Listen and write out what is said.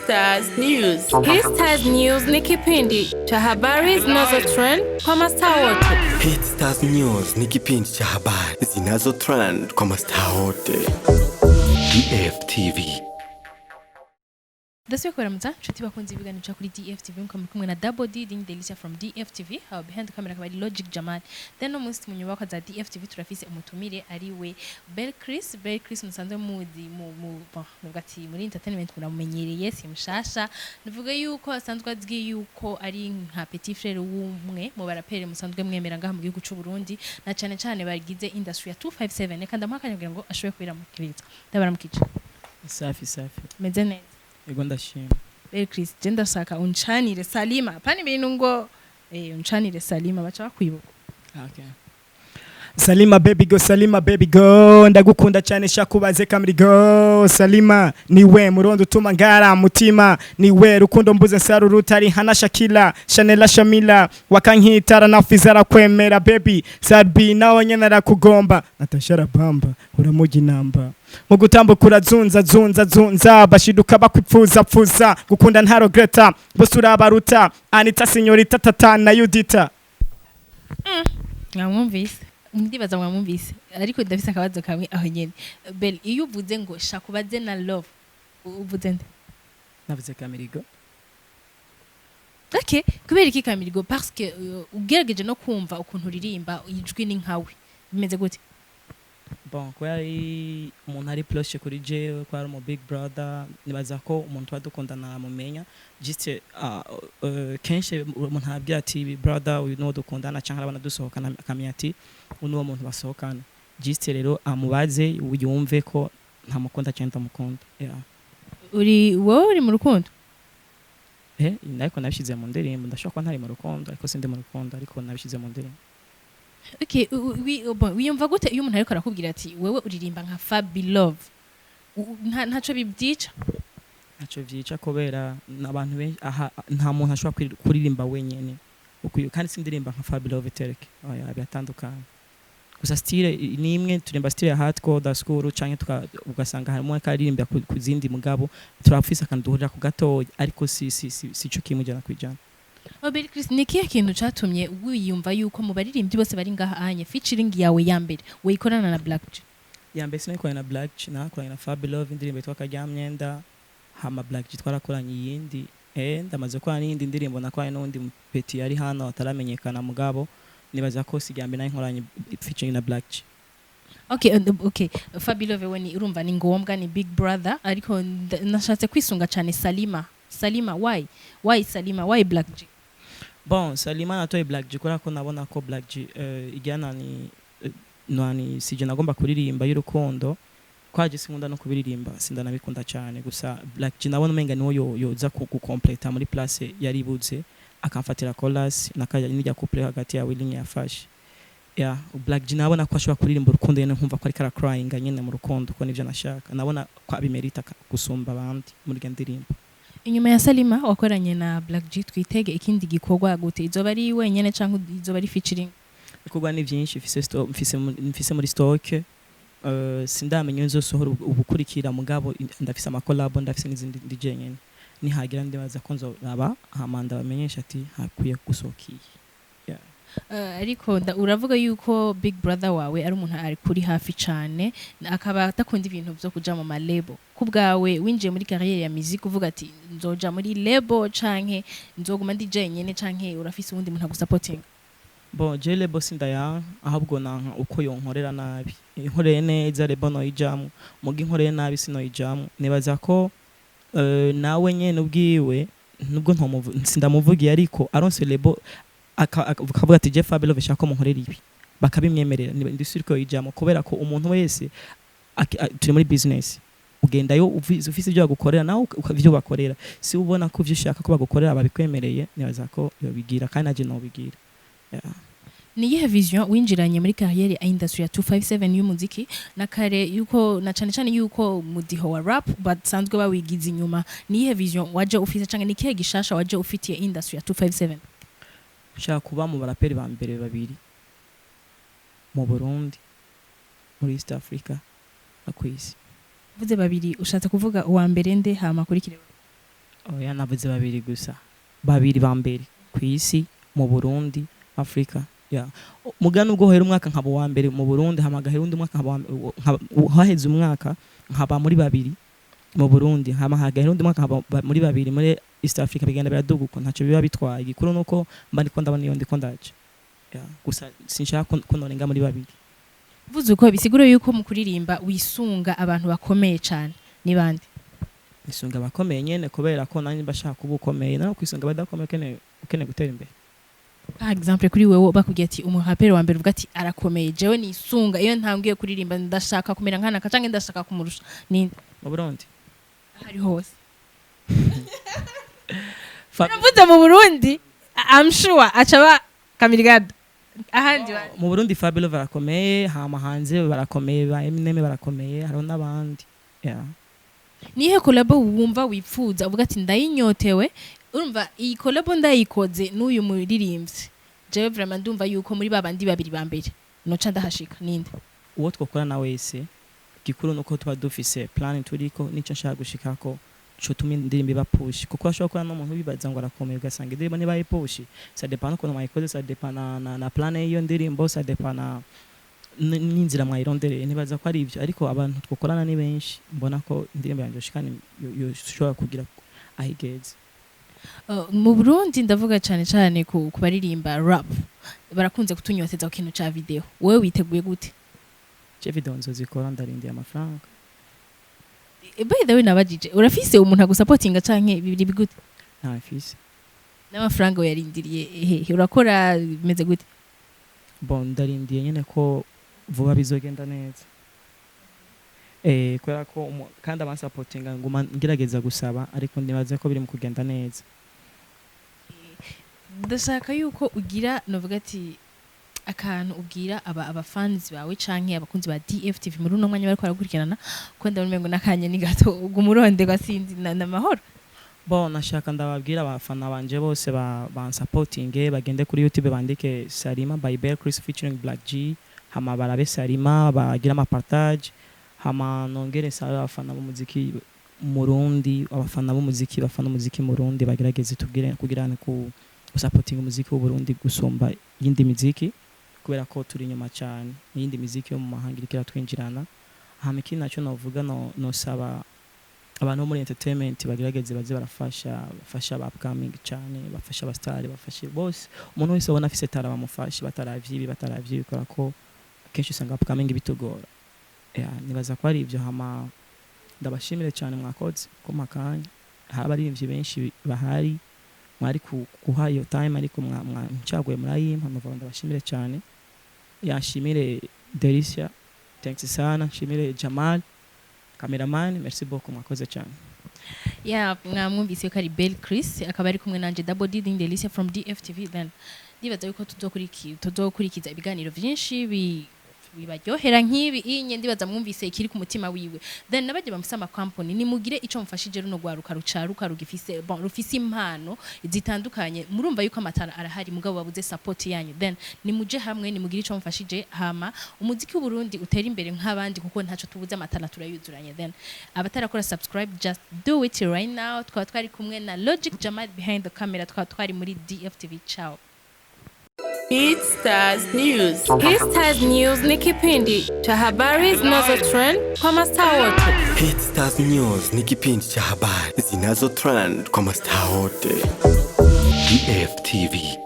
Stars News. Hit Stars News ni kipindi cha habari zinazo trend kwa mastaa wote. Hit Stars News ni kipindi cha habari zinazo trend kwa mastaa wote. DFTV. Ndasubiye kubaramutsa, nshuti bakunze ibiganiro ca kuri DFTV. Mukaba muri kumwe na Double D Ding Delicia from DFTV. Aho behind the camera akaba ari Logic Jamal. Then no munsi mu nyubakwa za DFTV turafise umutumire, ari we Bel Chris. Bel Chris musanzwe muzi mu bon, nuvuga ati muri entertainment muramumenyereye, si mushasha. Nuvuga yuko asanzwe azwi yuko ari nka petit frère w'umwe mu baraperi musanzwe mwemera ngaha mu gihugu c'u Burundi, na cane cane bagize industry ya 257. Reka ndamuha akanya kugira ngo ashobore kubiramukiriza. Ndabaramukije. Safi safi. Meze neza? Ego, ndashima. Bel Chris, je ndashaka unchanire Salima. Pani ibintu ngo unchanire Salima baca bakwibuka. Okay. Salima baby go, Salima baby go, ndagukunda cyane, shakubaze kamri go. Salima niwe murondo utuma ngara mutima, niwe rukundo mbuze nsaro rutari hana Shakila Shanela Shamila wakankitara na Fizara kwemera baby Sarbi nawe nyene arakugomba Natasha Rabamba uramugi namba mu gutambuka urazunza zunza zunza, bashiduka bakwipfuza pfuza, gukunda ntaro Greta bose urabaruta Anita Signorita Tata na Yudita. Mwamwumvise, ndibaza mwamwumvise, ariko ndafise akabazo kamwe aho nyene. Bel, iyo uvuze ngo shakubaze na love, uvuze nde? Navuze Kamirigo. Okay, kubera iki Kamirigo? Parce que ugerageje no kumva ukuntu uririmba, ijwi ni nkawe, bimeze gute? Bon, ko yari umuntu ari proche kuri jewe, ko ari umu big brother, nibaza ko umuntu tuba dukundana amumenya juste. Kenshi umuntu arabwira ati: "Brother, uyu nuwo dukundana," canke arabona dusohokana akamenya ati: "Uyu nuwo muntu basohokana." Juste rero amubaze yumve ko ntamukunda cyangwa ndamukunda, yeah. Uri wowe uri mu rukundo? Ariko nabishyize mu ndirimbo. Ndashobora kuba ntari mu rukundo, ariko sindi mu rukundo, ariko nabishyize mu ndirimbo. Okay, bon, wiyumva gute iyo umuntu ariko arakubwira ati: "Wewe uririmba nka Fabi Love"? Ntaco bibyica? Ntacyo vyica, kubera n'abantu benshi aha nta muntu ashobora kuririmba wenyene. Kandi sindirimba nka Fabi Love Tereke, oya, biratandukanye. Gusa style ni imwe, turimba style ya hardcore da school, canke ugasanga harimo akaririmba ku zindi, mugabo turafise akantu duhurira ku gatoya, ariko si cyo kimwe 100%. Bel Chris, ni ikihe kintu catumye wiyumva yuko mu baririmbyi bose bari ngaha anye featuring yawe ya mbere wikorana na Black G? Ya mbere sinayikoranye na Black G, nakoranye na Fabi Love indirimbo yitwa Karyamyenda. Hama Black G twarakoranye iyindi. Ndamaze gukora n'iyindi ndirimbo nakoranye n'uwundi petit yari hano ataramenyekana, mugabo nibaza ko si irya mbere nari nkoranye featuring na Black G. Okay, Fabi Love we ni urumva ni ngombwa, ni big brother, ariko nashatse kwisunga cyane Salima. Salima, why Salima? Why Black G? Bon, Salima natoye Black G kubera ko nabona ko Black G ijyana ni nani sije nagomba kuririmba y'urukundo, kwaje sinkunda no kubiririmba, sindanabikunda cyane. Gusa Black G nabona umenga niwo yoza gukompleta muri place yari ibuze, akamfatira chorus nakajya n'ijya couple hagati ya Willing yafashe. Yeah, Black G nabona ko ashobora kuririmba urukundo nyene, nkumva ko ariko aracryinga nyene mu rukundo, ko nivyo nashaka. Nabona ko abimerita gusumba abandi muri iyo ndirimbo. Inyuma ya Salima wakoranye na Black G, twitege ikindi gikorwa gute? Izoba ari wenyene canke izoba ari featuring? Ibikorwa ni byinshi mfise muri stock. Sindamenya iyo nzosohora ubukurikira, mugabo ndafise amakolabo, ndafise n'izindi ndi jenyene. Nihagira ndibaza ko nzoraba, hama ndabamenyesha ati hakwiye gusohoka iyi. Ariko uravuga yuko big brother wawe ari umuntu ari kuri hafi cane, akaba adakunda ibintu vyo kuja mu ma label. Ku bwawe, winjiye muri carrière ya musique uvuga ati nzoja muri label, canke nzoguma ndi jenyene, canke urafise uwundi muntu agusapotinga? Bon, je label sindaya, ahubwo nanka uko yonkorera nabi. Inkoreye neza label noyijamwo, muga inkoreye nabi sinoyijamwo. Nibaza ko nawe nyene ubwiwe, nubwo sindamuvugiye, ariko aronse label akavuga ati: "Je Fabio shaka ko munkorera ibi," bakabimwemerera, ndi sûr ko yoyijamwo, kubera ko umuntu wese turi muri business, ugendayo ufise ibyo bagukorera, nawe ivyo bakorera. Si ubona ko ivyo ushaka ko bagukorera babikwemereye, nibaza ko yobigira, kandi naje nobigira, yeah. Ni iyihe vision winjiranye muri carrière ya industry ya 257 y'umuziki, na kare yuko na cane cane yuko mudiho wa rap basanzwe bawigiza inyuma? Ni iyihe vision waje ufise, canke ni ikihe gishasha waje ufitiye industry ya 257? Nshaka kuba mu baraperi ba mbere babiri mu Burundi, muri East Africa no ku isi. Uvuze babiri, ushatse kuvuga uwa mbere nde, hama akurikire? Oya, navuze babiri gusa, babiri ba mbere ku isi, mu Burundi, Afrika. Yeah. Muga nubwo hera umwaka nkaba uwa mbere mu Burundi, hama gahera undi mwaka haheze umwaka nkaba muri babiri mu Burundi, hama hagahera undi mwaka nkaba muri babiri muri East Africa, bigenda biraduga uko, ntacyo biba bitwaye. Igikuru nuko mba ndiko ndabona iyo ndiko ndaje. Yeah. Gusa sinshaka ko norenga muri babiri. Uvuze uko bisigura yuko mu kuririmba wisunga abantu bakomeye cyane, ni bande? Nisunga abakomeye nyene, kubera ko nanjye mba shaka kuba ukomeye, nawe kwisunga abadakomeye ukeneye gutera imbere. Par exemple, kuri wewe bakubwiye ati umuraperi wa mbere uvuga ati arakomeye, jewe nisunga iyo ntambwiye kuririmba, ndashaka kumera nkanaka canke ndashaka kumurusha, ninde? Mu Burundi? Ahari hose. Navuze mu Burundi, I'm sure aca ba Kamirigado ahandi Mu Burundi Fabio barakomeye, hama hanze barakomeye, ba Eminem barakomeye, hariho n'abandi, yeah. Nihe collabo wumva wipfuza, uvuga ati ndayinyotewe, urumva iyi collabo ndayikoze n'uyu muririmbyi, jewe vraiment ndumva yuko muri babandi babiri ba mbere noca ndahashika, ninde? Uwo twakorana wese, gikuru nuko tuba dufise plan turiko nico nshaka gushikako cotuma indirimbo iba push, kuko ashobora gukora n'umuntu bibaza ngo arakomeye, ugasanga indirimbo niba push. Ça dépend n'ukuntu mwayikoze, ça dépend na plan y'iyo ndirimbo, ça dépend na n'inzira mwayirondereye. Ntibaza ko ari ibyo, ariko abantu twakorana ni benshi, mbona ko indirimbo yanjye yoshikana, yoshobora kugira aho igeze. Mu Burundi, ndavuga cyane cyane ku baririmba rap, barakunze kutunyoteza ku kintu ca video. Wewe witeguye gute? Je video nzozikora, ndarindiye amafaranga. By the way, nabajije, urafise umuntu agusapotinga canke bibiri bigute? Nta mfise. N'amafaranga uyarindiriye hehe? Urakora, bimeze gute? Bon, ndarindiye nyene ko vuba bizogenda neza, kubera ko kandi abansapotinga nguma ngerageza gusaba, ariko nibaza ko biri mu kugenda neza. Ndashaka yuko ugira, novuga ati akantu ubwira aba fans bawe canke abakunzi ba DFTV muri uno mwanya bariko barakurikirana, ko ndabona umengo n'akanya ni gato, uguma uronderwa, sinzi na mahoro. Bon, nashaka ndababwira abafana banje bose bansapotinge, bagende kuri YouTube bandike Salima by Bell Chris featuring Black G, hama barabe Salima, bagira ama partage. Hama nongere nsabe abafana b'umuziki Murundi, abafana b'umuziki, bafana umuziki Murundi, bagerageze tubwire kugira ku gusapotinga umuziki w'u Burundi gusumba yindi miziki, kubera ko turi inyuma cyane n'iyindi miziki yo mu mahanga iriko iratwinjirana. Hama ikindi naco novuga, no nosaba abantu bo muri entertainment bagerageze baze barafasha, bafasha aba upcoming cyane, bafasha abastari, bafashe bose. Umuntu wese abona afise talent bamufashe, bataravye ibi, bataravye ibi, kubera ko kenshi usanga upcoming bitugora. Yeah, nibaza ko ari ibyo. Hama ndabashimire cyane, mwakoze ko makanya hari abaririmbyi benshi bahari mwari guha iyo time, ariko mwacaguye murayimpa, muvuga, ndabashimire cyane. Yashimire Delicia, thanks sana. Nshimire Jamal cameraman, merci beaucoup, mwakoze cyane. Ya, mwamwumvise ko ari Bell Chris, akaba ari kumwe nanje Double D Ding Delicia from DFTV. Then ndibaza yuko tuzokurikiza ibiganiro vyinshi bibaryohera nk'ibi inye. Ndibaza mwumvise ikiri ku mutima wiwe. Then nabajye bamufise ama company, nimugire ico mufashije runo rwaruka rucaruka rugifise, bon, rufise impano zitandukanye. Murumva yuko amatara arahari, mugabo babuze support yanyu. Then nimuje hamwe, nimugire ico mufashije, hama umuziki w'u Burundi utera imbere nk'abandi, kuko ntaco tubuze, amatara turayuzuranye. Then abatarakora subscribe, just do it right now. Twaba twari kumwe na Logic Jamal behind the camera, twaba twari muri DFTV. Ciao. Hit Stars News. Hit Stars News ni kipindi cha habari zinazo trend kwa mastaa wote. Hit Stars News ni kipindi cha habari zinazo trend kwa mastaa wote. DFTV.